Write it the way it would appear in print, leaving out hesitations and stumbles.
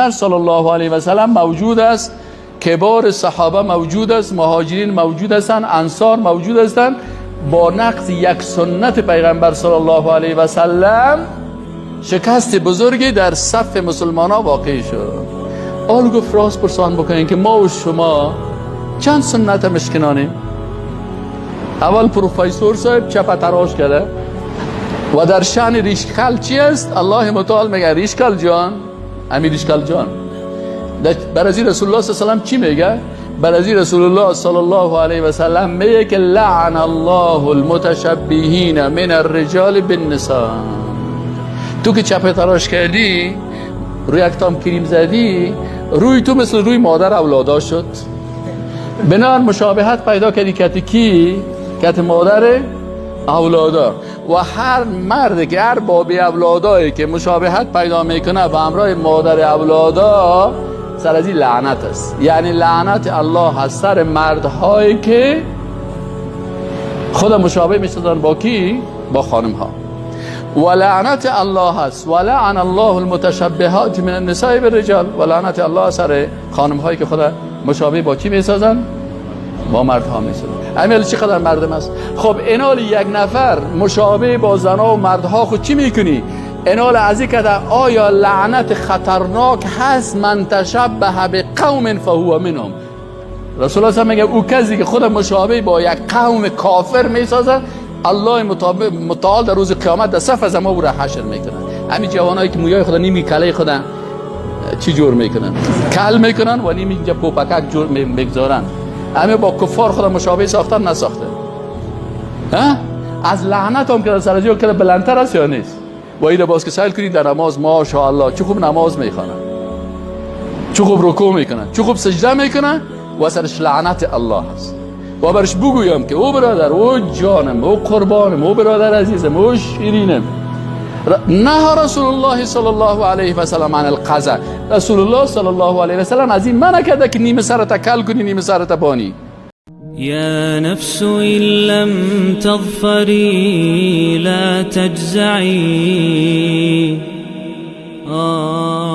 صلی الله علیه و سلم موجود است، کبار صحابه موجود است، مهاجرین موجود هستند، انصار موجود هستند. با نقض یک سنت پیغمبر صلی الله علیه و سلم شکست بزرگی در صف مسلمان ها واقع شد. آل گفت راست پرسان بکنین که ما و شما چند سنت مشکنانیم. اول پروفسور صاحب چپ تراش کرده و در شأن ریشکل چی است؟ الله متعال میگه ریشکل جان، امیر ریشکل جان، بر از رسول الله صلی الله علیه و سلم چی میگه؟ بر از رسول الله صلی الله علیه و سلم میگه که لعن الله المتشبهین من الرجال بالنساء. تو که چپ تراش کردی، روی یک تام کریم زدی، روی تو مثل روی مادر اولادا شد. بنابر مشابهت پیدا کردی کتی کی؟ کت مادر اولادا. و هر مرد که هر بابی اولادایی که مشابهت پیدا میکنه به همراه مادر اولادا، سر از این لعنت است. یعنی لعنت الله از سر مردهایی که خود مشابه میشدن با کی؟ با خانم ها. و لعنت الله است و لعن الله المتشبهات من النساء بالرجال. و لعنت الله سر خانم هایی که خود مشابه با کی میسازن؟ با مردها میسازن. همین چقدر مردم است. خب اینال یک نفر مشابه با زنا و مردها خود چی میکنی؟ اینال از این که آیا لعنت خطرناک هست؟ من تشبه بقوم فهو منهم. رسول الله میگه او کسی که خود مشابه با یک قوم کافر میسازه، الله متعال در روز قیامت در صف از ما او را حشر میکنه. همین جوانایی که مویای خود نیمی کله خود چی جور میکنن؟ کل میکنن و نیمی اینجا پوپکک جور میگذارن. همه با کفار خود مشابه ساختن نساخته. ها؟ از لعنت هم که در سر که بلندتر است یا نیست؟ و این باز که سیل کنید در نماز، ماشاءالله چه خوب نماز میخوانن، چه خوب رکوع میکنن، چه خوب سجده میکنن و سرش لعنت الله هست. و برش بگویم که او برادر، او جانم، او قربانم، او برادر عزیزم، او شیرینم، نه رسول الله صلی الله علیه و سلم عن القزع. رسول الله صلی الله علیه و سلم از این منع کرده که نیمه سرت کل کنی، نیمه سرت بانی. يا نفس إن لم تظفري لا تجزعي. آه.